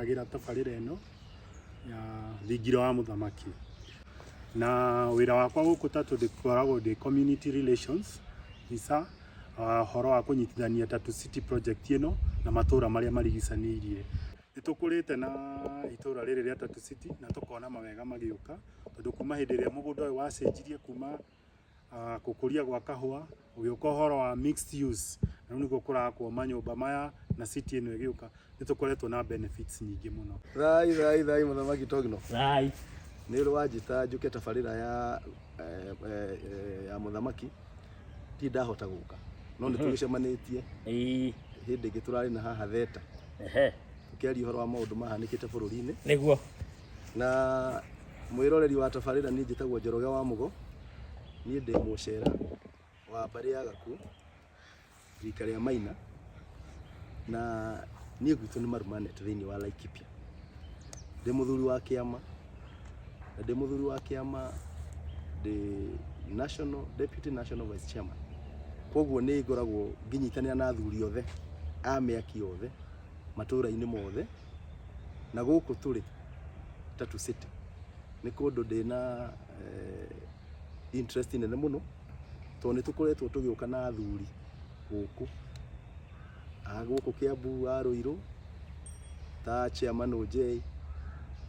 Tũrarehagĩra tabarĩra ĩno ya thingira wa mũthamaki. Na wĩra wakwa gũkũ Tatu ndĩkoragwo ndĩ community relations officer, ũhoro wa kũnyitithania Tatu City project ĩno na matũra marĩa marigicanĩirie. Nĩ tũkũrĩte na itũra rĩrĩ rĩa Tatu City na tũkona mawega magĩũka, tondũ kuma hĩndĩ ĩrĩa mũgũnda ũyũ wacenjirie kuma gũkũria gwa kahũa, gũgĩũka ũhoro wa mixed use, na rĩu nĩguo kũrakwo manyũmba maya na city ĩno ĩgĩũka, nĩ tũkoretwo na benefits nyingĩ mũno. Thai thai thai mũthamaki Togno. Thai. Nĩ ũrĩ wanjĩta njũke tabarĩra ya ya mũthamaki ti ndahota gũka no nĩ tũgĩcemanĩtie hĩndĩ ĩngĩ tũrarĩ na haha theta tũkĩaria ũhoro wa maũndũ mahanĩkĩte bũrũri-inĩ. Nĩguo. Na mwĩroreri wa tabarĩra, niĩ njĩtagwo Njoroge wa Mũgo, niĩ ndĩ mũcera wa mbarĩ ya Gakuũ, rika rĩa Maina, na niĩ gwitũ nĩ Marumanet thĩinĩ wa Laikipia. Ndĩ mũthuri wa kĩama, na ndĩ mũthuri wa kĩama ndĩ national deputy national vice chairman, koguo nĩ ngoragwo ngĩnyitanĩra na athuri othe a mĩaki yothe matũra-inĩ mothe, na gũkũ tũrĩ Tatu City nĩ kũndũ ndĩna interest nene mũno, tondũ nĩ tũkoretwo tũgĩũka na athuri gũkũ a gũkũ Kiambu, a Ruiru ta chairman OJ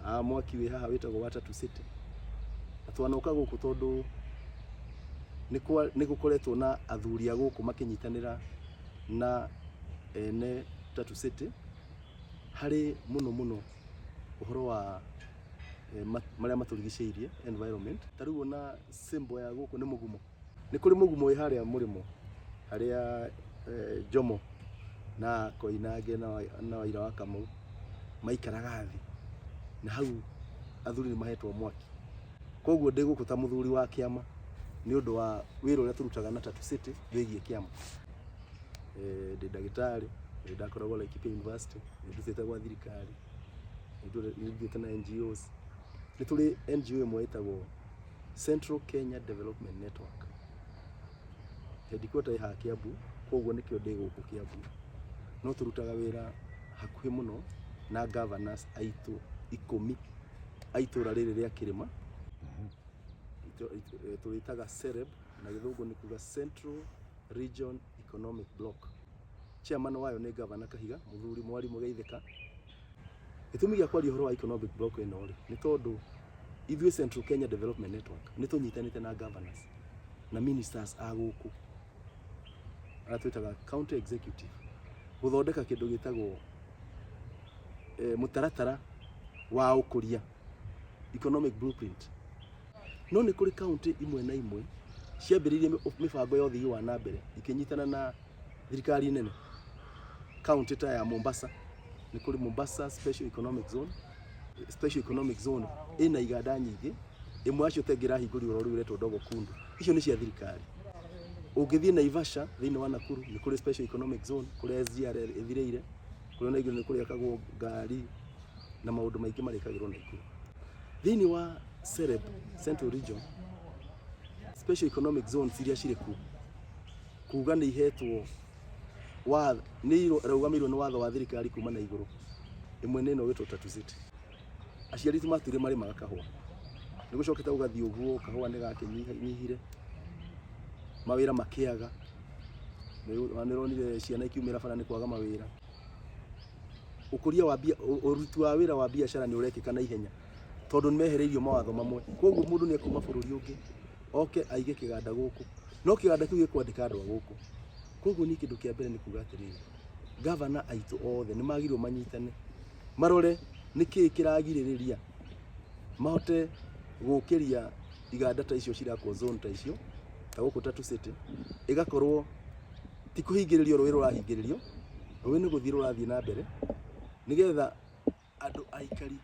a mwaki wĩ haha wĩtagwo wa Tatu City, na twanoka gũkũ tondũ nĩ gũkoretwo na athuri a gũkũ makĩnyitanĩra na ene Tatu City harĩ mũno mũno ũhoro wa marĩa matũrigicĩirie, environment. Ta rĩu ona symbol ya gũkũ nĩ mũgumo. Nĩ kũrĩ mũgumo wĩ harĩa mũrĩmo harĩa Jomo na Koinange na Waira wa Kamau maikaraga thĩ, na hau athuri nĩ mahetwo mwaki. Koguo ndĩ gũkũ ta mũthuri wa kĩama nĩ ũndũ wa wĩra ũrĩa tũrutaga na Tatu City wĩgiĩ kĩama. Ndĩ ndagĩtarĩ, nĩ ndakoragwo Laikipia University, nĩ ndutĩte gwa thirikari, nĩ ndutĩte na NGOs. Nĩ tũrĩ NGO ĩmwe ĩtagwo Central Kenya Development Network. Headquarter ĩ haha Kiambu, koguo nĩkĩo ndĩ gũkũ Kiambu. No tũrutaga wĩra hakuhĩ mũno na governors aitũ 10 a itũra rĩrĩ rĩa Kĩrĩma. Tũrĩtaga CEREB, na gĩthũngũ nĩ kuga Central Region Economic Bloc. Chairman wayo nĩ Governor Kahiga, mũthuri mwarimũ Geithĩka. Gĩtũmi gĩa kwaria ũhoro wa economic bloc ĩno rĩ, nĩ tondũ ithuĩ Central Kenya Development Network nĩ tũnyitanĩte na governors na ministers a gũkũ arĩa twĩtaga county executive gũthondeka kĩndũ gĩtagwo mũtaratara wa ũkũria, economic blueprint. No nĩ kũrĩ county imwe na imwe ciambĩrĩirie mĩbango ya ũthii wa na mbere ikĩnyitana na thirikari nene. County ta ya Mombasa, nĩ kũrĩ Mombasa Special Economic Zone. Special Economic Zone ĩna iganda nyingĩ, ĩmwe yacio ta ĩngĩ ĩrahingũrirwo rĩu ĩretwo Ndogo Kundu, icio nĩ cia thirikari. Ũngĩthiĩ Naivasha thĩinĩ wa Nakuru nĩ kũrĩ Special Economic Zone kũrĩa SGR ĩthirĩire, kũrĩa Naikuru nĩ kũrĩakagwo ngari na maũndũ maingĩ marĩkagĩrwo Naikuru. Thĩinĩ wa CEREB, Central Region, Special Economic Zones iria cirĩ kuo, kuga nĩ ihetwo watho, nĩ irũgamĩirwo nĩ watho wa thirikari kuma na igũrũ, ĩmwe nĩ ĩno ĩgwĩtwo Tatu City. Aciari aitũ matũire marĩmaga kahũa, nĩ gũcokete gũgathiĩ ũguo, kahũa nĩ gakĩnyihire, mawĩra makĩaga, nĩ ũronire ciana ikiumĩra bara nĩ kwaga mawĩra. Ũkũria wa mbia, ũruti wa wĩra wa biacara nĩ ũrekĩka na ihenya tondũ nĩ mehereirio mawatho mamwe. Koguo mũndũ nĩ ekuma bũrũri ũngĩ oke aige kĩganda gũkũ, no kĩganda kĩu gĩkwandĩka andũ a gũkũ. Koguo niĩ kĩndũ kĩa mbere nĩ kuga atĩrĩrĩ, gavana aitũ othe nĩ magĩrĩirwo manyitane, marore nĩkĩĩ kĩragirĩrĩria mahote gũkĩria iganda ta icio cirakwo zone ta icio, ta gũkũ Tatu City, ĩgakorwo ti kũhingĩrĩrio rũĩ rũrahingĩrĩrio, rũĩ nĩ gũthiĩ rũrathiĩ na mbere, nĩgetha andũ aikari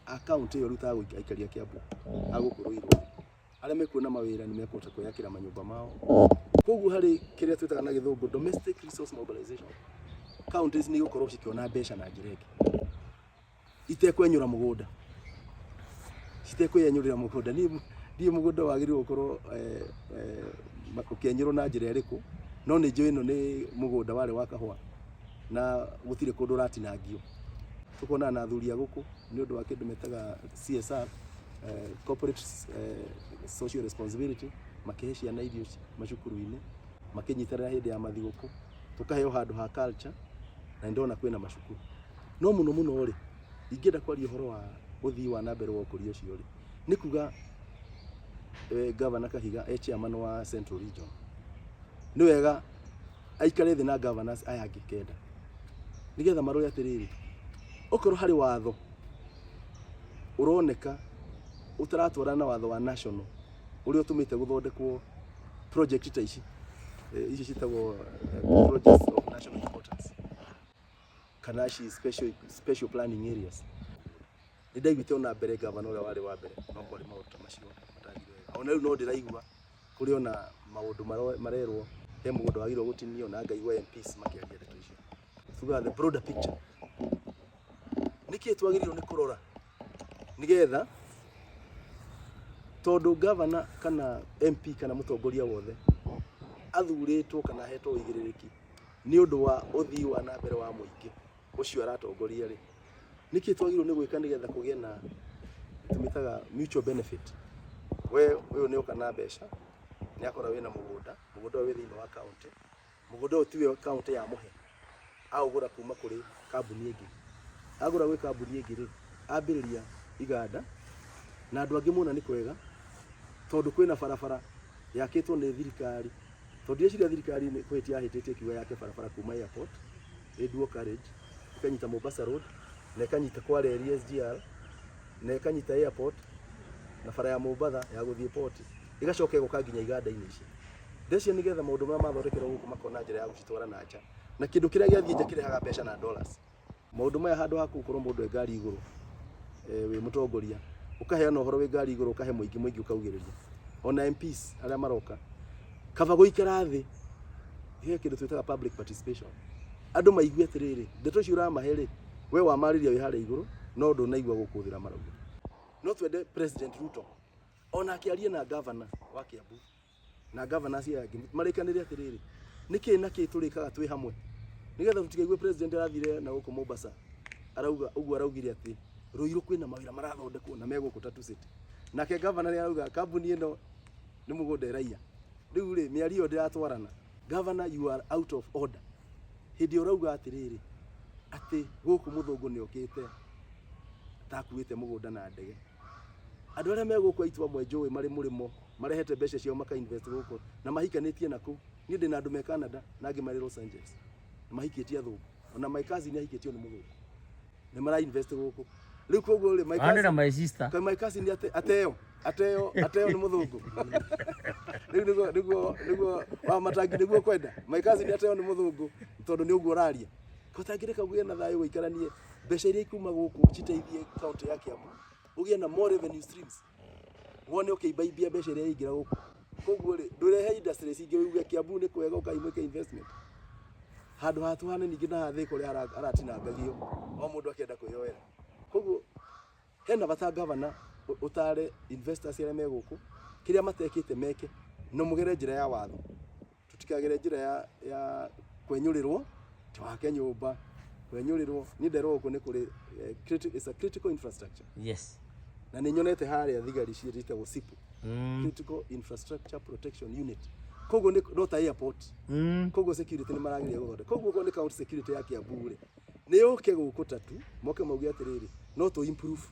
a kaũntĩ ĩyo rĩu ta aikari a Kiambu, a gũkũ Ruiru, arĩa mekuona mawĩra nĩ mekũhota kwĩyakĩra manyũmba mao. Koguo harĩ kĩrĩa twĩtaga na gĩthũngũ domestic resource mobilization, counties nĩ igũkorwo cikĩona mbeca na njĩra ĩngĩ itekwenyũra mũgũnda, citekwenyũrĩra mũgũnda. Niĩ ndiũĩ mũgũnda wagĩrĩirwo gũkorwo ũkĩenyũrwo na njĩra ĩrĩkũ, no nĩ njũĩ ĩno nĩ mũgũnda warĩ wa kahũa na gũtirĩ kũndũ ũratinangio. Tukonana na athuri a gũkũ nĩ ũndũ wa kĩndũ metaga CSR, corporate social responsibility, makĩhe ciana irio macukuru-inĩ, makĩnyitanĩra hĩndĩ ya mathigũkũ, tũkaheo handũ ha culture, na nĩndona kwĩna macukuru. No mũno mũno rĩ, ingĩenda kwaria ũhoro wa ũthii wa na mbere wa ũkũria ũcio rĩ, nĩ kuga Governor Kahiga e chairman wa Central Region, nĩ wega aikare thĩ na governors aya angĩ kenda, nĩgetha marore atĩrĩrĩ, okorwo harĩ watho ũroneka ũtaratwarana na watho wa national ũrĩa ũtũmĩte gũthondekwo project ta ici, ici ciĩtagwo projects of national importance kana ci special planning areas. Nĩ ndaiguĩte ona mbere gavana ũrĩa warĩ wa mbere no kwarĩ maũndũ ta macio matathire wega. Ona rĩu no ndĩraigua kũrĩ ona maũndũ marerwo he mũgũnda wagĩrĩirwo gũtinio, na ngaigua MPs makĩaria ndeto icio. Tugaga the broader picture, nĩkĩ twagĩrĩirwo nĩ kũrora nĩgetha, tondũ gavana kana MP kana mũtongoria wothe athurĩtwo kana ahetwo ũigĩrĩrĩki nĩ ũndũ wa ũthii wa na mbere wa mũingĩ ũcio aratongoria rĩ, nĩkĩ twagĩrĩirwo nĩ gwĩka nĩgetha kũgĩe na tũmĩtaga mutual benefit. We ũyũ nĩ oka na mbeca, nĩ akora wĩna mũgũnda, mũgũnda ũyũ wĩ thĩinĩ wa county, mũgũnda ũyũ tiwe county yamũhe, aũgũra kuma kũrĩ kambuni ĩngĩ. Agũra gwĩ kambuni ĩngĩ rĩ, ambĩrĩria iganda na andũ angĩ mona nĩ kwega, tondũ kwĩna barabara yakĩtwo nĩ thirikari, tondũ ndĩreciria thirikari nĩ kũhĩtia yahĩtĩtie ĩkiuga yake barabara kuma airport ĩ dual carriage, ĩkanyita Mombasa Road na ĩkanyita kwa reri SGR na ĩkanyita airport na bara ya Mombatha ya gũthiĩ port, ĩgacoka ĩgoka nginya iganda-inĩ ici. Ndeciria nĩgetha maũndũ marĩa mathondekerwo gũkũ makona njĩra ya gũcitwara na nja, na kĩndũ kĩrĩa gĩathiĩ nja kĩrehaga mbeca na dollars. Maũndũ maya handũ ha gũkorwo mũndũ e ngari igũrũ, wĩ mũtongoria ũkaheana ũhoro wĩ ngari igũrũ, ũkahe mũingĩ, mũingĩ ũkaugĩrĩria, ona MPs arĩa maroka, kaba gũikara thĩ he kĩndũ twĩtaga public participation, andũ maigue atĩrĩrĩ, ndeto icio ũramahe rĩ, we wamarĩria wĩ harĩa igũrũ no ndũnaigua gũkũ thĩ ũrĩa marauga. No twende President Ruto ona akĩarie na governor wa Kiambu na governor acio angĩ, marĩkanĩre atĩrĩrĩ, nĩkĩ na kĩ tũrĩkaga twĩ hamwe, nĩgetha tũtikaigue president arathire na gũkũ Mombasa arauga ũguo, araugire atĩ Ruiru kwĩna mawĩra marathondekwo na me gũkũ Tatu City, nake governor nĩ arauga kambuni ĩno nĩ mũgũnda ĩraiya. Rĩu rĩ, mĩario ĩyo ndĩratwarana. Governor, you are out of order. Hĩndĩ ĩyo ũrauga atĩrĩrĩ, atĩ gũkũ mũthũngũ nĩ okĩte takuĩte mũgũnda na ndege, andũ arĩa me gũkũ aitũ amwe njũĩ marĩ mũrĩmo marehete mbeca ciao maka invest gũkũ na mahikanĩtie na kũu. Niĩ ndĩna andũ me Canada na angĩ marĩ Los Angeles na mahikĩtie athũngũ, ona my cousin ahikĩtio nĩ mũthũngũ, nĩ mara invest gũkũ rĩu. Koguo rĩ, my Wandĩra cousin my sister. Ka my cousin ateo nĩ mũthũngũ rĩu, nĩguo wa matangi nĩguo kwenda my cousin ateo nĩ mũthũngũ, tondũ nĩ ũguo ũraria kotangĩreka ũgĩe na thayũ, gũikaranie, mbeca iria ikuma gũkũ citeithie county ya Kiambu, ũgĩe na more revenue streams, wone ũkĩimbaimbia mbeca iria iraingĩra gũkũ. Koguo rĩ, ndũrehe industries ingĩ, uge Kiambu nĩ kwega, ũkai mwĩke investment handũ ha tuhane ningĩ na hathĩka ũrĩa haratinangagio o mũndũ akĩenda kwĩyoera. Koguo hena bata gavana ũtare investors arĩa me gũkũ kĩrĩa matekĩte meke, no mũgere njĩra ya watho, tũtikagere njĩra ya kwenyũrĩrwo, wake nyũmba kwenyũrĩrwo. Niĩ nderwo gũkũ nĩ kũrĩ it's a critical infrastructure. Na nĩ nyonete harĩa thigari ciĩtagwo CIPU, Critical Infrastructure Protection Unit, koguo nĩ no ta airport. Koguo security nĩ marageria gũthondeka. Koguo okorwo nĩ county security ya Kiambu rĩ, nĩ yũke gũkũ Tatu, moke mauge atĩrĩrĩ, no tũ improve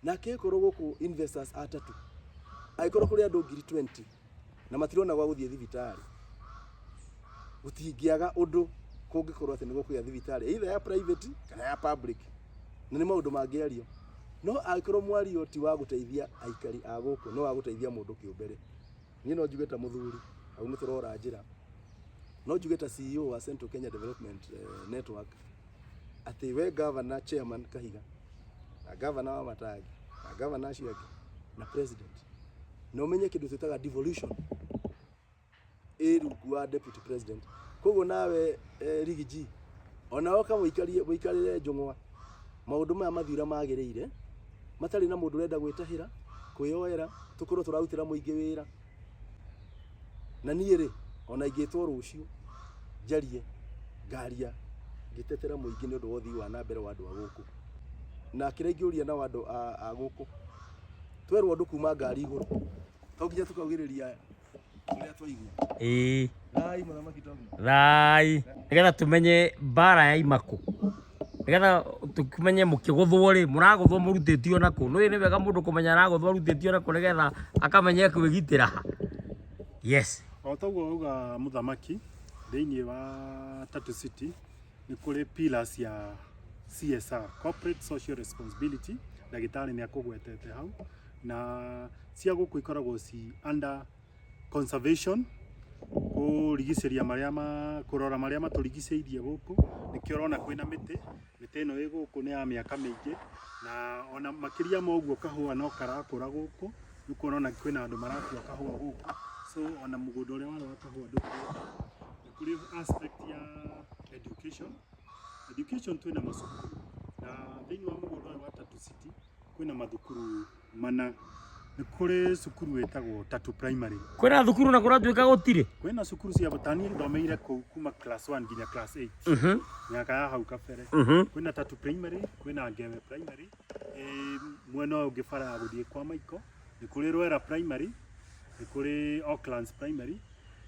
nake korwo gũkũ investors a Tatu, angĩkorwo kũrĩ andũ 20,000 na matirona gwa gũthiĩ thibitarĩ, gũtingĩaga ũndũ kũngĩkorwo atĩ nĩ gũkũgĩa thibitarĩ either ya private kana ya public, na nĩ maũndũ mangĩario. No angĩkorwo mwario ti wa gũteithia aikari a gũkũ, no wa gũteithia mũndũ kĩũmbe rĩ, niĩ no njuge ta mũthuri hau nĩ tũrora njĩra, no njuge ta CEO wa Central Kenya Development Network atĩ we governor, chairman Kahiga na governor wa Matangi na governor acio angĩ na president, na ũmenye kĩndũ twĩtaga devolution ĩ rungu wa deputy president. Koguo nawe Riggy G, ona woka mũikarie mũikarĩre njũng'wa, maũndũ maya mathiĩ ũrĩa magĩrĩire, matarĩ na mũndũ ũrenda gwĩtahĩra kwĩyoera, tũkorwo tũrarutĩra mũingĩ wĩra. Na niĩ rĩ, ona ingĩtwo rũciũ njarie, ngaria. Ngĩtetera mũingĩ nĩ ũndũ wa ũthii wa na mbere wa andũ a gũkũ. Na kĩrĩa ingĩũria nao andũ a gũkũ, twerwo ũndũ kuma ngari igũrũ, to nginya tũkaugĩrĩria ũrĩa twaigua. Ĩĩ. Thai mũthamaki Togu. Thai. Nĩgetha tũmenye mbara ya imakũ. Nĩgetha tũmenye mũkĩgũthwo rĩ, mũragũthwo mũrutĩtio nakũ. Nĩũĩ nĩ wega mũndũ kũmenya aragũthwo arutĩtio nakũ nĩgetha akamenya ekwĩgitĩra ha. Yes. O ta ũguo wauga mũthamaki, thĩinĩ wa Tatu City nĩ kũrĩ pillars ya CSR, Corporate Social Responsibility, ndagĩtarĩ nĩ akũgwetete hau, na cia gũkũ ikoragwo ci under conservation, kũrigicĩria marĩa ma, kũrora marĩa matũrigicĩirie gũkũ, nĩkĩo ũrona kwĩna mĩtĩ, mĩtĩ ĩno ĩ gũkũ nĩ ya mĩaka mĩingĩ, na ona makĩria ma ũguo kahũa no karakũra gũkũ, nĩ ũkuona ona kwĩna andũ maratua kahũa gũkũ, so ona mũgũnda ũrĩa warĩ wa kahũa ndũkũrĩte. Nĩ kũrĩ aspect ya education, education twĩna macukuru, na thĩinĩ wa mũgũnda ũyũ wa Tatu City kwĩna mathukuru mana. Nĩ kũrĩ cukuru wĩtagwo Tatu Primary. Kwĩna thukuru na kũratuĩka gũtirĩ? Kwĩna cukuru cia tani thomeire kũu kuma class 1 nginya class 8 mĩaka ya hau kabere. Kwĩna Tatu Primary, kwĩna Ngewe Primary, ĩ mwena ũyũ ũngĩ bara ya gũthiĩ kwa Maiko, nĩ kũrĩ Rwera Primary, nĩ kũrĩ Oaklands Primary,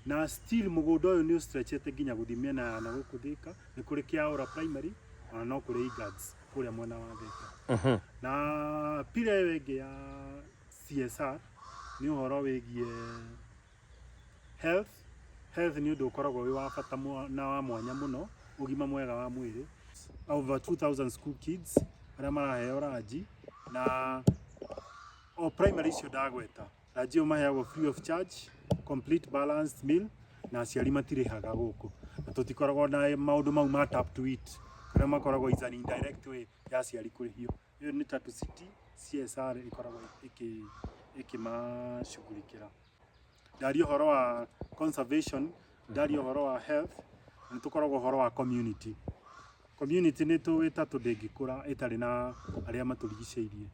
na still mũgũnda ũyũ nĩ ũstretchete nginya gũthiĩ mĩena ya na gũkũ Thika, nĩ kũrĩ Kĩaũra Primary, ona no kũrĩ Igads kũrĩa mwena wa Thika. Na pillar ĩyo ĩngĩ ya CSR nĩ ũhoro wĩgiĩ health. Health nĩ ũndũ ũkoragwo wĩ wa bata na wa mwanya mũno, ũgima mwega wa mwĩrĩ. Over 2000 school kids arĩa maraheo ranji, na o primary icio ndagweta, ranji ĩyo maheagwo free of charge, complete balanced meal, na aciari matirĩhaga gũkũ. Na tũtikoragwo na maũndũ mau ma tap to eat, karĩa makoragwo is an indirect way ya aciari kũrĩhio. Ĩyo nĩ Tatu City CSR ĩkoragwo ĩkĩmacugurikĩra. Ndaria ũhoro wa conservation, ndaria ũhoro wa health, na nĩ tũkoragwo ũhoro wa community. Community nĩ tũĩ Tatu ndĩngĩkũra ĩtarĩ na arĩa matũrigicĩirie.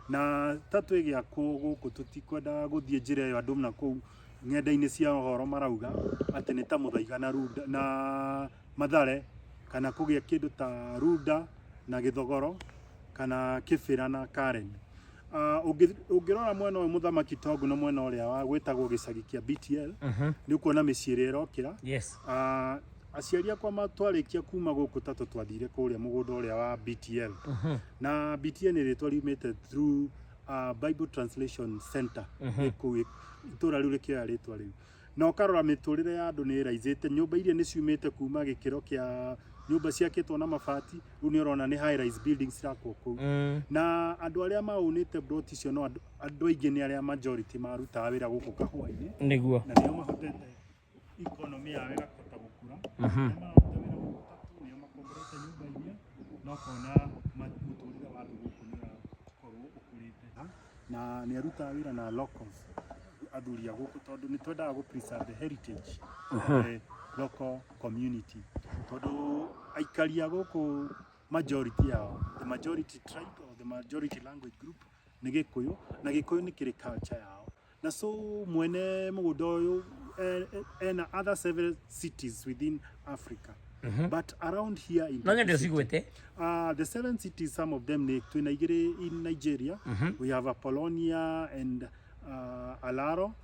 Na Tatu ĩgĩakwo gũkũ tũtikwendaga gũthiĩ njĩra ĩyo andũ na kũu ng'enda-inĩ cia ũhoro marauga atĩ nĩ ta Mũthaiga na Runda na Mathare, kana kũgĩa kĩndũ ta Runda na Gĩthogoro, kana Kĩbĩra na Karen. Ũngĩrora mwena ũyũ mũthamaki Tongu na mwena ũrĩa wa gwĩtagwo gĩcagi kĩa BTL, nĩ ũkuona mĩciĩ ĩrĩa ĩrokĩra. Aciari akwa matwarĩkia kuma gũkũ Tatu twathire kũrĩa mũgũnda ũrĩa wa BTL. Na BTL nĩ rĩtwa riumĩte through Bible Translation Center. Kũu itũra rĩu rĩkĩoya rĩtwa rĩu. Na ũkarora mĩtũrĩre ya andũ nĩ ĩraicĩte, nyũmba iria nĩ ciumĩte kuma gĩkĩro kĩa nyũmba ciakĩtwo na mabati, rĩu nĩ ũrona nĩ high rise buildings cirakwo kũu. Na andũ arĩa maũnĩte plot icio no andũ aingĩ nĩ arĩa majority marutaga wĩra gũkũ kahũa-inĩ. Nĩguo. Na nĩo mahotete economy yao ĩgakĩhota gũkũra. Arĩa mararuta wĩra gũkũ Tatu nĩo makomborete nyũmba iria, na ũkona mũtũrĩre wa andũ gũkũ nĩ ũrakorwo ũkũrĩte. Na nĩ arutaga wĩra na locals, athuri a gũkũ, tondũ nĩ twendaga gũ preserve the heritage of the local community. Tondũ aikari a gũkũ majority yao, the majority tribe or the majority language group nĩ Gĩkũyũ, na Gĩkũyũ nĩ kĩrĩ culture yao. Na so mwene mũgũnda ũyũ ena other several cities within Africa. But around here in No nyende Tatu City, ũcigwete. The seven cities, some of them ni twina igĩrĩ in Nigeria. We have Apollonia and Alaro.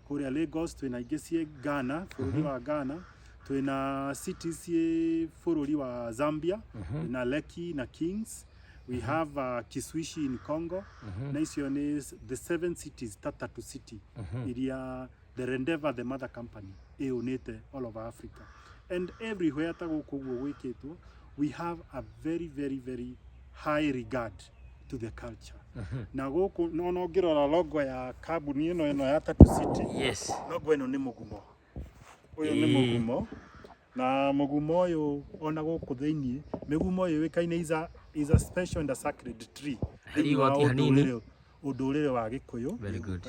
Kũrĩa Lagos twĩna ingĩ ciĩ Ghana, bũrũri wa Ghana. Twĩna cities ciĩ bũrũri wa Zambia, na Lekki na Kings. We have Kiswishi in Congo. Na icio nĩ the seven cities ta Tatu City iria the Rendeavour, the mother company, ĩũnĩte all over Africa. And everywhere ta gũkũ ũguo gwĩkĩtwo, we have a very very very high regard to the culture. Na gũkũ no no ngĩrora logo ya kambuni ĩno ya Tatu City, logo ĩno nĩ mũgumo. Ũyũ nĩ mũgumo. Na mũgumo ũyũ ona gũkũ thĩinĩ, mĩgumo ĩyo yũĩkaine is a special and a sacred tree Harĩ thĩinĩ wa igoti hanini. ũndũrĩre wa Gĩkũyũ. Very good.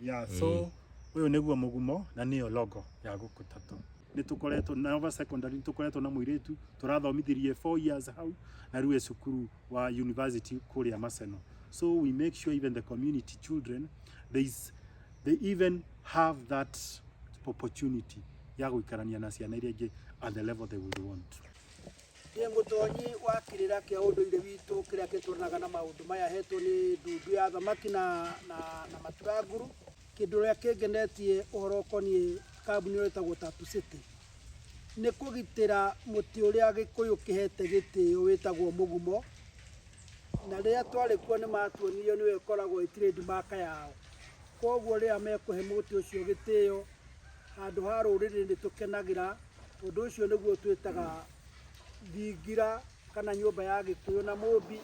Yeah, so ũyũ nĩguo mũgumo na nĩyo logo ya gũkũ Tatu. Nĩ tũkoretwo na over secondary, nĩ tũkoretwo na mũirĩtu tũrathomithirie 4 years hau, na rĩu e cukuru wa university kũrĩa Maseno. So we make sure even the community children, they even have that opportunity ya gũikarania na ciana iria ingĩ. at the level they would want. Ndĩ mũtonyi wa kĩrĩra kĩa ũndũire witũ kĩrĩa gĩtwaranaga na maũndũ maya hetwo nĩ ndundu ya thamaki na maturanguru. Kĩndũ ũrĩa kĩngenetie ũhoro ũkoniĩ kambuni ĩyo ĩtagwo Tatu City nĩ kũgitĩra mũtĩ ũrĩa Gĩkũyũ kĩhete gĩtĩo wĩtagwo mũgumo, na rĩrĩa twarĩ kuo nĩ matuonirio nĩyo ĩkoragwo ĩ trademark yao. Koguo rĩrĩa mekũhe mũtĩ ũcio gĩtĩo handũ ha rũrĩrĩ nĩ tũkenagĩra, tondũ ũcio nĩguo twĩtaga thingira kana nyũmba ya Gĩkũyũ na Mũmbi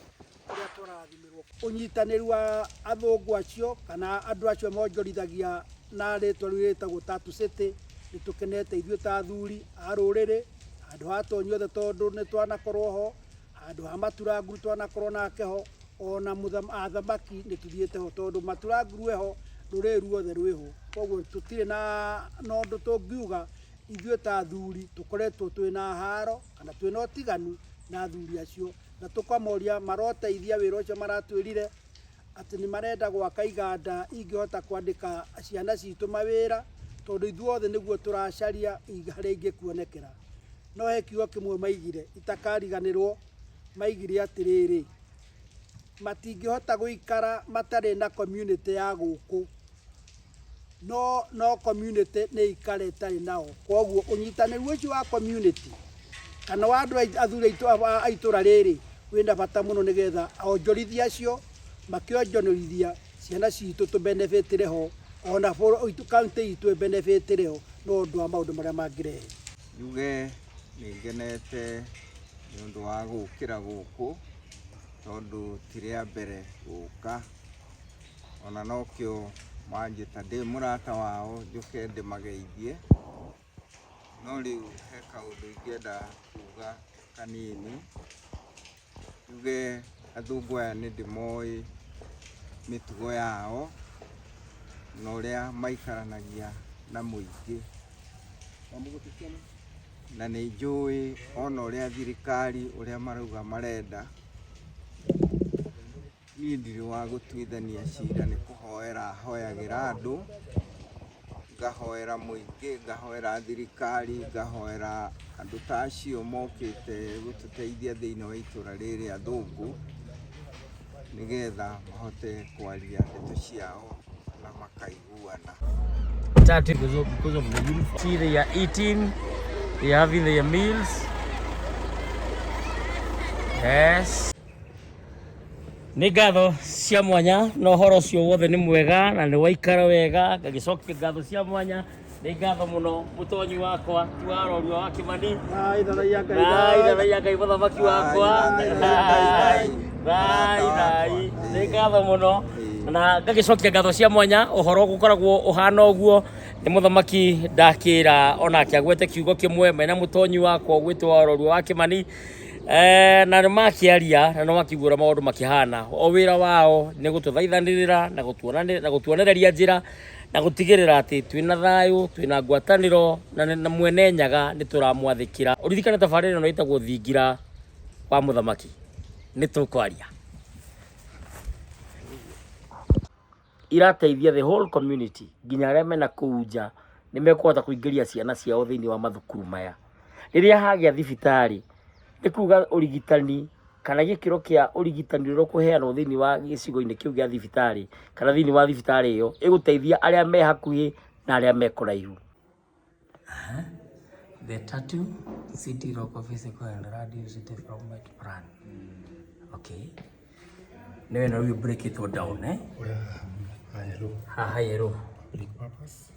ũrĩa tũrathimirwo. Ũnyitanĩri wa athũngũ acio kana andũ acio monjorithagia na rĩtwa rĩu rĩtagwo Tatu City, nĩ tũkenete ithuĩ ta athuri a rũrĩrĩ handũ ha tonyi othe, tondũ nĩ twanakorwo ho, handũ ha maturanguru twanakorwo nake ho, ona athamaki nĩ tũthiĩte ho, tondũ maturanguru eho rũrĩrĩ ruothe rwĩho. Koguo tũtirĩ na ũndũ tũngiuga ithuĩ ta athuri tũkoretwo twĩna haro kana twĩna ũtiganu na athuri acio, na tũkamoria maroteithia wĩra ũcio maratwĩrire atĩ nĩ marenda gwaka iganda ingĩhota kwandĩka ciana citũ mawĩra, tondũ ithuothe nĩguo tũracaria harĩa ingĩkuonekera. No he kiugo kĩmwe maigire itakariganĩrwo, maigire atĩrĩrĩ, matingĩhota gũikara matarĩ na community ya gũkũ, no community nĩ ikare ĩtarĩ nao. Koguo ũnyitanĩri ũcio wa community kana wa andũ athuri aitũ a itũra rĩrĩ wĩna bata mũno, nĩgetha onjorithia acio makĩonjorithia ciana citũ tũ benefitire ho, ona county itũ ĩ benefitire ho no ũndũ wa maũndũ marĩa mangĩrehe. Njuge nĩ ngenete nĩ ũndũ wa gũkĩra gũkũ, tondũ ti rĩa mbere gũka, ona nokĩo manjĩta ndĩ mũrata wao njũke ndĩmageithie. No rĩu he kaũndũ ingĩenda kuga kanini, njuge athũngũ aya nĩ ndĩmoĩ mĩtugo yao na ũrĩa maikaranagia na mũingĩ, na nĩ njũĩ ona ũrĩa thirikari ũrĩa marauga marenda. Niĩ ndirĩ wa gũtuithania cira, nĩ kũhoera hoyagĩra andũ, ngahoera mũingĩ, ngahoera thirikari, ngahoera andũ ta acio mokĩte gũtũteithia thĩinĩ wa itũra rĩrĩ athũngũ, nĩgetha mahote kwaria ndeto ciao na makaiguana. Tatu because of the uniform. See, they are eating, they are having their meals. Yes. Nĩ ngatho cia mwanya na ũhoro ũcio wothe nĩ mwega na nĩ waikara wega, ngagĩcokia ngatho cia mwanya. Nĩ ngatho mũno mũtonyi wakwa ti wa rorua wa Kĩmani. Thai thathaiya Ngai. Thai thathaiya Ngai mũthamaki wakwa. Thai thai thai, nĩ ngatho mũno na ngagĩcokia ngatho cia mwanya. Ũhoro gũkoragwo ũhana ũguo, nĩ mũthamaki ndakĩra onake agwete kiugo kĩmwe mena mũtonyi wakwa ũgwĩtwo wa rorua wa Kĩmani. Na nĩ makĩaria na nĩ makĩiguĩra maũndũ makĩhana. O wĩra wao nĩ gũtũthaithanĩrĩra na gũtuonereria njĩra na gũtigĩrĩra atĩ twĩna thayũ, twĩna ngwatanĩro na mwene Nyaga nĩ tũramwathĩkĩra. Ũririkane tabarĩra ĩno ĩtagwo Thingira wa Mũthamaki, nĩ tũkwaria irateithia the whole community, nginya arĩa mena kũu nja nĩ mekũhota kũingĩria ciana ciao thĩinĩ wa mathukuru maya. Rĩrĩa hagĩa thibitarĩ, nĩ kuga ũrigitani kana gĩkĩro kĩa ũrigitani ũrĩa ũkũheanwo thĩinĩ wa gĩcigo-inĩ kĩu gĩa thibitarĩ kana thĩinĩ wa thibitarĩ ĩyo ĩgũteithia arĩa me hakuhĩ na arĩa me kũraihu. The Tatu City Local Physical and Radius Development Plan. Okay. Nĩwe na rĩu break it all down, eh? Haha yellow. Haha yellow. Public purpose.